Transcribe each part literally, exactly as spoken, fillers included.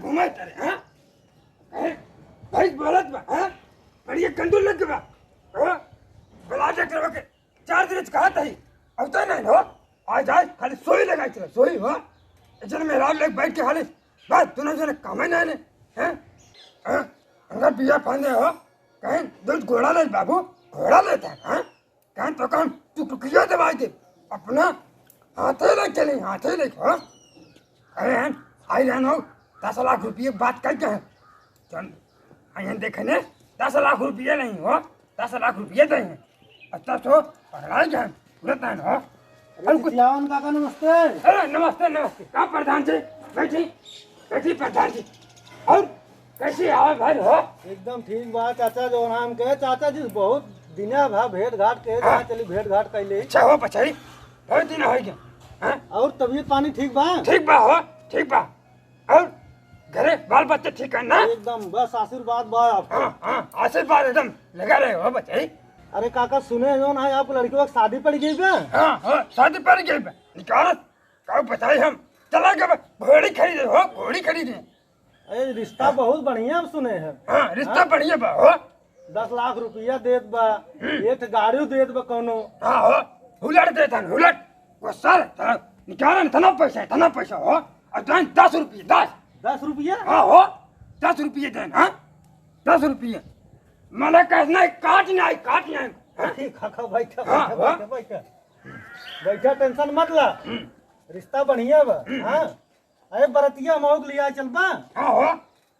घूमे तारे, हाँ? हैं? भैंस बोलत बा, हाँ? बढ़िया गंडू लग बा, हाँ? बला जा करवा के चार दिन से कहत ही, अब तो नहीं हो। आज, आज खाली सोई लगाई चला, सोई हो। इधर मेहरारू लोग बैठ के खाली बस दोनों जने कमाई नहीं ने, हैं? हैं? अगर बिया फांदे हो, कहीं दो घोड़ा ले बाबू, घोड़ा लेता है, हैं? कहीं तो कहीं टुकटुकिया दबाई दे, अपना हाथे ले चले, हाथे ले, हाँ? अरे हैं, आई रहन हो, दस लाख रुपये बात कर के हैं। चल, आई हैं देखे ने, दस लाख रुपये नहीं हो, दस लाख रुपये दे हैं। अच्छा तो पकड़ा जाए, पूरा तान हो। अरे और कुछ चितलावन काका, नमस्ते। अरे नमस्ते, नमस्ते। का प्रधान जी? बैठी, बैठी प्रधान जी। और कैसे हाल भाई हो? एकदम ठीक बा चाचा, जो नाम के चाचा जी, बहुत दिना भा भेंट घाट के, हाँ। चली भेंट घाट कैले। अच्छा हो बचाई, बहुत दिन हो गया। हाँ? और तबीयत पानी ठीक बा? ठीक बा हो, ठीक बा। और घरे बाल बच्चे ठीक है ना? एकदम बस आशीर्वाद बा आपका। हाँ, हाँ, आशीर्वाद एकदम लगा रहे हो बचाई। अरे काका, सुने जो ना, आपके लड़की की शादी पड़ गई बा? हाँ, हाँ, शादी पड़ गई बा। निकाल, का बताई हम? चला गए बा, घोड़ी खरीदे हो, घोड़ी खरीदे। अरे रिश्ता बहुत बढ़िया सुने हैं। हाँ, रिश्ता हाँ? बढ़िया बा हो। दस लाख रुपया देत बा, हम्म। एक गाड़ी देत बा कौनो। हाँ हो, हुलट देत हन, हुलट। वो सर, सर, निकालन इतना पैसा, इतना पैसा हो, और जान दस रुपये, दस। दस रुपया? हाँ हो, दस रुपये देन, हाँ? दस रुपये। मने कहना है, काट नहीं, काट नहीं, हाँ? ठीक, खा, खा, बैठा, हाँ, बैठा, हाँ। बैठा, बैठा। बैठा, टेंशन मत ला। हम्म। रिश्ता बढ़िया बा, हम्म। हाँ? अरे बरतिया मौक लिया चलबा? हाँ हो,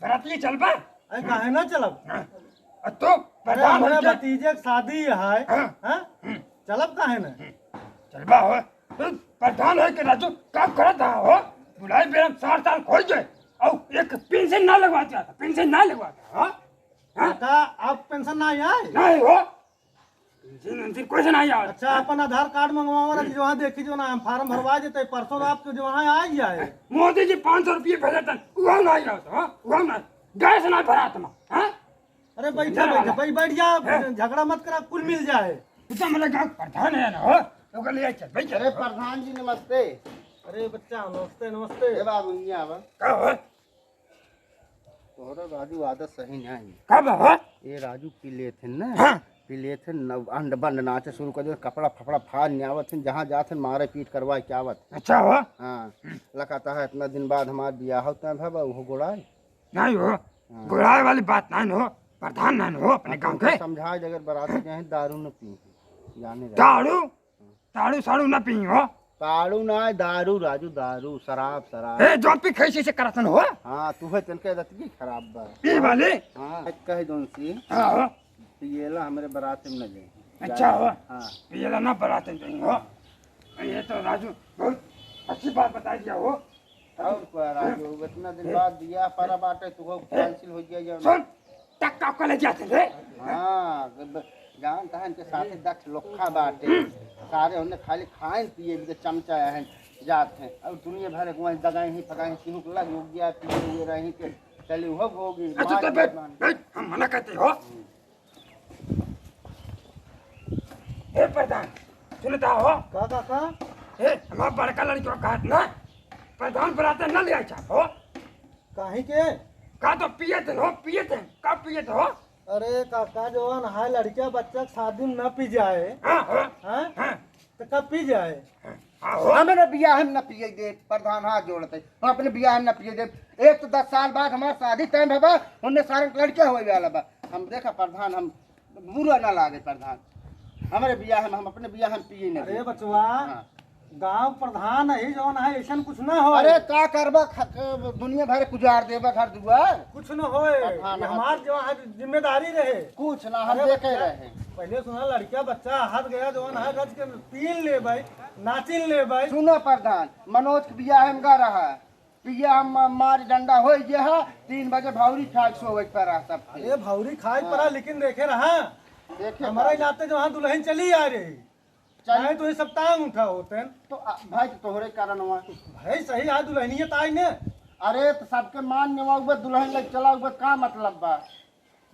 बरतिया चलबा? अरे काहे ना चलब? हाँ। अ तो अरे प्रधान हमरा होइके भतीजे के शादी है, हाँ। हाँ? हम्म। चलब काहे ना? हम्म। चलबा हो। तू प्रधान होइके राजू काम करत हा हो? बुलाई बेरम साठ साल खोल जाए। और एक पेंशन ना लगवाते आता, पेंशन ना लगवाते, हाँ? हाँ? काका, आप पेंशन ना आए? नहीं हो। पेंशन, पेंशन कुछ नहीं आवे। अच्छा, अपन आधार कार्ड मंगवावा ना, जो वहाँ देखी, जो ना हम फार्म भरवा देते, परसों रात को जो वहाँ आ ही जाए। मोदी जी पाँच सौ रुपये भेजतन, वहाँ नहीं आवत, हाँ? वहाँ नहीं। गैस नहीं भरात मा, हाँ? अरे बैठा, बैठा, बैठ, बैठ जा, हैं? झगड़ा मत करा, कुल मिल जाए। तू तो हमारे गाँव प्रधान है ना, हो? तो कल ले चल, बैठ जा। अरे प्रधान जी नमस्ते। अरे बच्चा, नमस्ते, नमस्ते। ए बाबू, इहाँ आवा। का हो? तोहरा राजू आदत सही नहीं। का बा हो? ये राजू पी लेत हन ना, हाँ। पी लेत हन, न-, अंड बंड नाचे शुरू कर दे, कपड़ा फपड़ा फाड़ न्यावत हन, जहाँ जात हन मारे पीट करवा के आवत। अच्छा हो? हाँ, लगाता है इतना दिन बाद हमार बियाह होता है भबा, उहो गोड़ाए। नहीं हो, हाँ। गोड़ाए वाली बात नहीं हो, प्रधान नहीं हो अपने अब गाँव तुमको के। समझाए, अगर बराती जाए दारू न पी, जाने रहे। दारू? ताड़ू साड़ू ना पी हो। ताड़ू ना, दारू राजू, दारू, शराब, शराब। ए, जौन पी खैसी से करतन हो। हाँ, तू है तनके रतगी खराब बा। ई वाली? हाँ, कह जौन सी। हाँ हो। पियला हमरे बरात में न जाए। अच्छा हो। हाँ। पियला ना बरात में जाई हो। ये तो राजू बहुत अच्छी बात बता दिया हो। और का राजू, इतना दिन बाद बियाह पड़ा बाटे, तू हो कैंसिल हो गया जौन। सुन, टक्का को ले जाते रे। हाँ, ब-, ब-, जानता है इनके साथ दक्ष लोखा बाटे। सारे उन्हें खाली खाए पिए भी तो चमचा है, जात हैं। और दुनिया भर को वहीं दगाई ही फगाई, किहू के लग हो गया, पिए हुए रही के चली हो होगी, अच्छा, मार तो बैठ, मान। बैठ, हम मना करते हो। ए प्रधान, सुनता हो? का, का, का? ए, हमार बड़का लड़का कहत ना, प्रधान बराते न ले आइछा हो। काहे के? का तो पियत हो, पियत है, का पियत हो? अरे काका, जवन है लड़का बच्चा के शादी में न पी जाए, हाँ, हाँ, हाँ? हाँ। तो कब पी जाए? हाँ, हो। हमरे बियाह में न पिए दे, प्रधान हाथ जोड़ते, हम अपने बियाह में न पिए दे। एक तो दस साल बाद हमार शादी तय भबा, उन्ने सारे लड़के होए वाला बा। हम देखा प्रधान, हम बुरा ना लागे प्रधान, हमरे बियाह में, हम अपने बियाह में पिए न अरे दे। बचवा, हाँ। गांव प्रधान है जौन है, ऐसन कुछ ना हो। अरे का करबा, ख-, ख-, दुनिया भर गुजार देबा घर दुआर। कुछ न होए, प्रधान ये हमार जो है जिम्मेदारी रहे। कुछ ना, हम अरे देखे बच्चा, रहे। पहले सुना, लड़का बच्चा हाथ गया जौन है, रच के पीन ले भाई, नाचिन ले भाई। सुनो प्रधान, मनोज के बियाह में गा रहा है, पिया हम मार डंडा हो गया है, तीन बजे भौरी खाए के सोवे के पड़ा सबके। अरे भौरी खाए के पड़ा, हाँ। लेकिन देखे रहा, देखे हमारा रहा। इलाते जो हाँ दुल्हन चली आ रही, चल। नहीं तो ये सब टांग उठा होते हैं। तो आ, भाई तो तोहरे कारण हुआ। भाई सही है, दुल्हनिया ताई ने। अरे तो सबके मान नेवा उबे दुल्हन लग चला उबे का मतलब बा?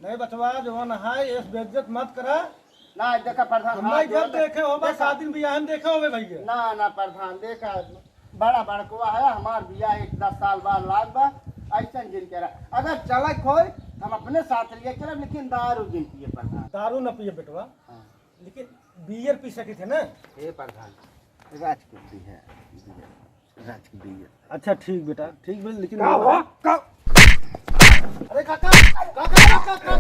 नहीं बचवा, जवन है, इस बेइज्जत मत करा। ना, देखा प्रधान, हम हाथ भाई जब जोड़त देखे हो, बस देखा। शादी में बियाह में देखे होवे भैया। ना, ना प्रधान, देखा, बड़ा बड़कवा है, हमार बियाह एक दस साल बाद लाग बा। ऐसन जिन करा, अगर चलक होय, हम अपने साथ लिए चलब, लेकिन दारू जिन पिए प्रधान। दारू न पिए बेटवा। हाँ। लेकिन बियर पी सके थे ना? हे प्रधान, राज के बियर, बियर, राज के बियर। अच्छा, ठीक बेटा, ठीक बे, लेकिन का हुआ? का? अरे काका, काका, काका, काका।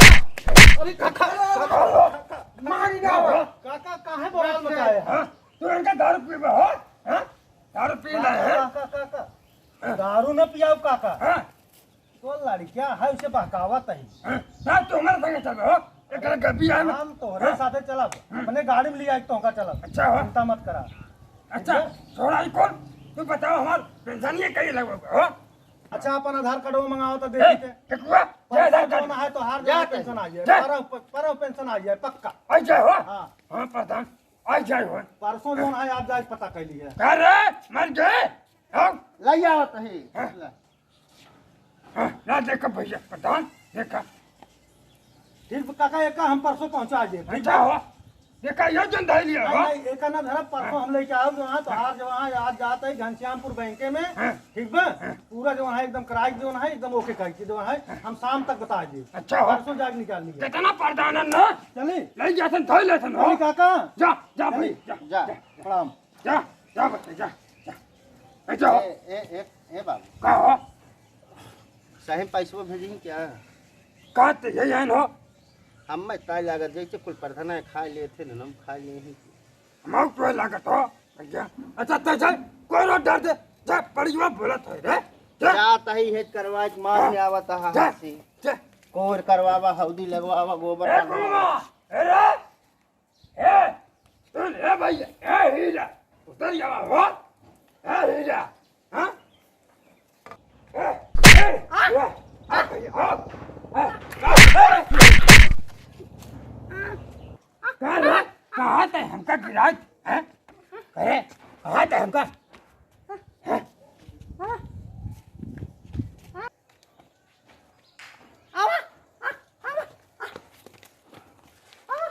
अरे काका, काका, मारी ना हुआ। काका, काहे बवाल मचाए? हाँ? तू इनका दारू पीबे हो? हाँ? दारू पी ले है? काका, काका, काका। दारू न पियाओ काका। हाँ? तो लड़किया है, उसे बहकावत है। हाँ, ना, तू हमारे संगे चल हो। एकरा गपी है ना। हम तोहरे हाँ? साथे चलब। हाँ? अपने गाड़ी में ले आई तोहका चलब। अच्छा हो। चिंता मत करा। अच्छा, ठीक है? छोड़ा ही कौन? तू बताओ हमार पेंशन ये कहीं लगवा हो? अच्छा, अपन आधार कार्ड वो मंगाओ तो ए, देखी थे। देखुआ, जा आधार कार्ड। कौन है तो हार जा जा, पेंशन आ जाए। जा। परव, परव पेंशन आ जाए, पक्का। आ जाए हो? हाँ। हाँ, प्रधान, आ जाए हो। परसों जौन है, आप जाए पता कर लिए। अरे, मर गए? हाँ? ले आओ तो ही। हाँ। ले। हाँ, ना देखा भैया, प्रधान, देखा। ठीक बा, काका, एका हम परसों पहुँचा देब, ठीक अच्छा बा? हो, देखा, ये जन धइ लिया नहीं, हो। नहीं, एका ना धरब, परसों हाँ। हम लेके आउब, जो हाँ, तो हाँ। आज, जो हाँ, आज जात है घनश्यामपुर बैंके में, हाँ। ठीक बा? हाँ। पूरा जो है एकदम कराई, जो है एकदम ओके करके जो है, हाँ। हम शाम तक बता देब। अच्छा हो। परसों जाके निकाल लिया। कितना प्रधान है ना? चली। ले जासन, धइ लेसन हो। चली काका। जा, जा चली। भाई, जा, जा, जा। प्रणाम। जा, जा बच्चा, जा, जा। ए, जा। ए, ए, ए बाबू। का हो? सही पैसवा भेजी क्या? का ते यही है न हो? हम में ताई लागत जैसे कुल प्रार्थना खा लेते न, हम खा लिए ही। हम तो लागत हो, भैया। अच्छा, ते जा, कोई रो डर दे, जा, पड़ियो बोलत है रे। जा। जात ही है करवाए के मार हाँ। में आवत है जा, हाथी। जा। कोर करवावा, हौदी लगवावा, गोबर ए, करवावा। फुलवा, ए रे, ए, सुन, ए भैया, ए हीरा, उतर जावा हो, ए हीरा, हाँ? ए, ए, ए, आ भैया, आ, आ, आ, ए। का रे? कहाँ ते हमका गिराए? हैं? अरे, कहाँ ते हमका? हैं? आवा, आ, आवा, आ, आवा, आवा,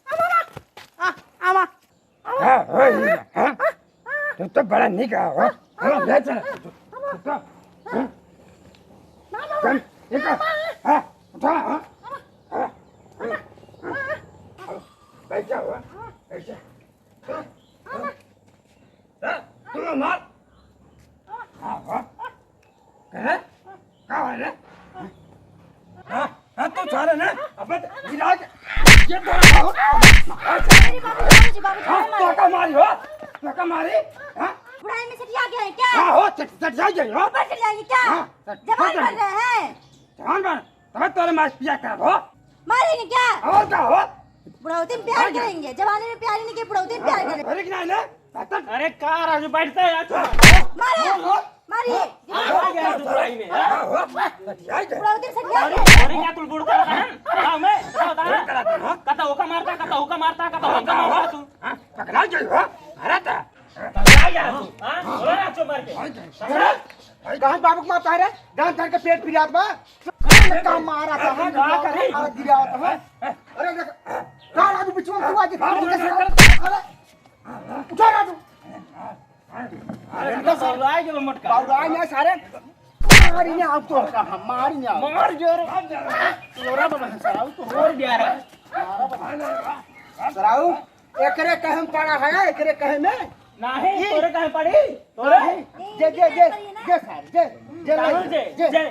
आवा, आवा, आवा। हाँ, हो, ये, हाँ? तू तो बड़ा निक है, हो? हाँ, ले चल। तू, तू तो, हाँ? चल, ये तो, हाँ, उठा, हाँ? हाँ, हाँ। बैठ जा, हो, बैठ जा। हाँ, तू मार। हाँ, हाँ। कहे? का है रे? हाँ, हाँ, तू छोड़े ना। अबे, गिरा के, ये तो, हाँ, मेरे बाबूजी, बाबूजी, बाबूजी, हाँ, मारो। तो का मारी हो? तो का मारी? हाँ? बुढ़ाई में सठिया गया है क्या? हाँ, हो, सठ-, सठिया गया हो। ऊपर चढ़ जाएंगे क्या? हाँ, सठ-, जवान सठ-, बन रहे हैं। जवान बन? तबे तोरे मार पिया करब हो। मारेंगे क्या? और का हो? बुढ़ौती में प्यार अरे करेंगे, जवानी में प्यार नहीं किए, बुढ़ौती में प्यार अरे, करेंगे। अरे, नहीं, नहीं, नहीं। अरे, का राजू, बैठता है यार। मारे, मारिए। हाँ, क्या है बुढ़ाई में, हाँ? बुढ़ौती से क्या अरे, है? अरे, क्या तू बूढ़ कर रहा है? गाँव में, क्या बता रहा है? कता ओका मारता, कता ओका मारता, कता ओका मारता तू? हाँ, पकड़ा गई हो, मारा था। पकड़ा गया तू, हाँ? बोला ना, चुप मार के। हाँ, पकड़ा। कहाँ बाबू के मारता है रे? गांव धर के पेट पिरात बा। का मारा था, हाँ? का करे? अरे गिरा था, हाँ? अरे देख, का राजू बिचुआ तू आज अरे, उठा राजू। अरे, इनका सारे बाबुराय के मटका। बाबुराय नहीं सारे। मारी नहीं आप तो का, हम मारी नहीं आप। मार जोर। तोरा बना सारा, तो और बियारा। सराऊ, एकरे कहे में पड़ा है, एकरे कहे में। नहीं, ई? तोरे कहे पड़ी? तोरे? नहीं। जे, जे, जे, जे सारे, जे, जे, राहुल जे, जे, जे।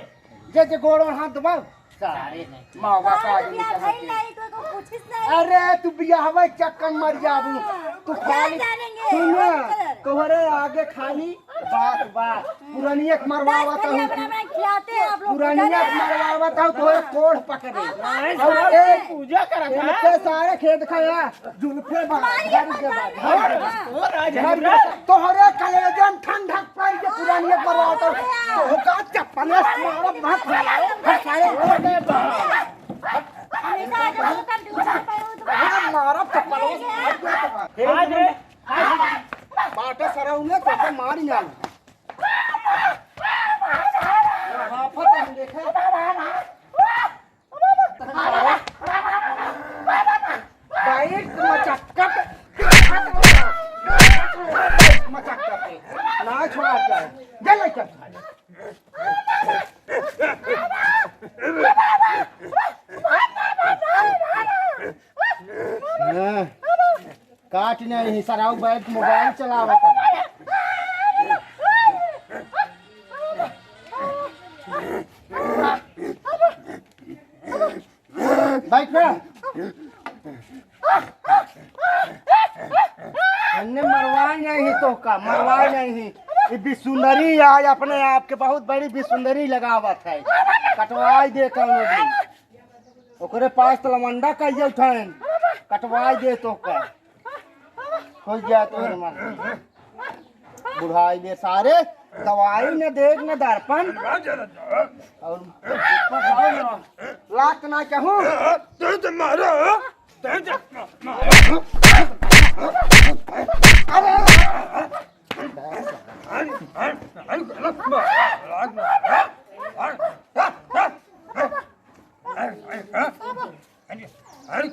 जे, जे गोड़ और हाथ दबाओ। सारे मावा का आदमी बियाह कहाँ भइल के? नहीं, कोई को पूछिस नहीं। अरे, तू बियाहवा चक्कर मर जाबू। हाँ, तू खाली, जानेंगे, सुन ना, और कलर। तोहरे आगे खाली बात, बात। पुरानिया के मरवावा दस तो घड़ी हूँ। अपना, अपना खिलाते हैं आप लोग, पुरानिया के मरवावा तो तोहरे कोढ़ पकड़े। हाँ, और हाँ, एक पूजा करत है। इनके सारे खेत खाया, जुल्फे बा, मारिए, घर के बा, मारिए, घर के। हाँ। तोहरे कलेजन ठंडक पर के पुरानिया के मरवावा तो, तोहका चप्पल से मारब, मत हलाओ, हलाओ। हमेशा आज हम लोग का ड्यूटी पे हो तो अरे मारब चप्पल से। आज रे, आज बाटा सरा उन्हें तो मार ही आलू। हाफत हम देखे। डाइट मचक्कत। मचक्कत। ना छोड़ा जाए। जा ले चल। आठ नहीं, सराऊ बैठ मोबाइल चलावत है। बैठ ना। अन्ने मरवाई नहीं तोहका, मरवाई नहीं। ई बिसुंदरी आज अपने आप के बहुत बड़ी बिसुंदरी लगावत है। कटवाई दे कौनो दिन। ओकरे पास त लवंडा कहिए उठाएन। कटवाई दे तोहका। हो गया तो हमार। बुढ़ाई बे सारे, दवाई न देख न दर्पण। और ऊपर आओ ना। लात ना कहूँ। तेज मारो, तेज मारो। अरे, अरे,